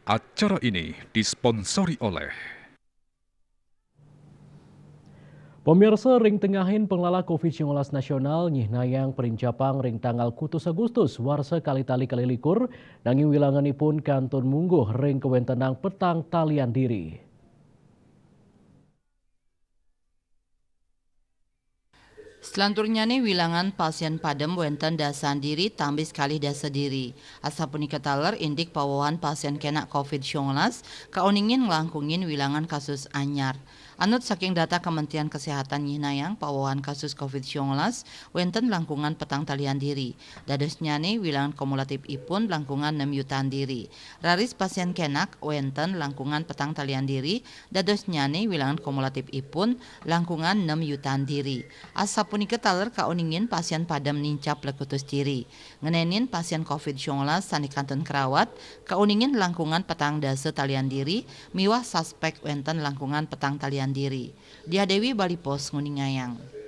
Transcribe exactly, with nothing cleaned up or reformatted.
Acara ini disponsori oleh Pemirsa, ring tengahin pengelala covid sembilan belas nasional nyihnayang perinjapang ring tanggal kutus Agustus warsa kali tali kali likur, nanging wilanganipun kantun mungguh ring kawentenang petang talian diri. Selanturnyane wilangan pasien padem wenten dasan diri tambis kalih dasa diri. Asapunika taler indik pawohan pasien kenak covid sembilan belas kauningin nglangkungin wilangan kasus anyar. Anut saking data Kementerian Kesehatan nyihnayang pawohan kasus covid sembilan belas wenten langkungan petang talian diri. Dadosnyane wilangan kumulatifipun langkungan nem yutaan diri. Raris pasien kenak wenten langkungan petang talian diri, dadosnyane wilangan kumulatifipun langkungan nem yutaan diri. Asapunika taler kauningin pasien padem nincap lekutus diri. Ngenenin pasien covid sembilan belas sane kantun kerawat, kauningin langkungan petang dasa talian diri, miwah suspek wenten langkungan petang talian diri. Diah Dewi, Bali Post, nguningayang.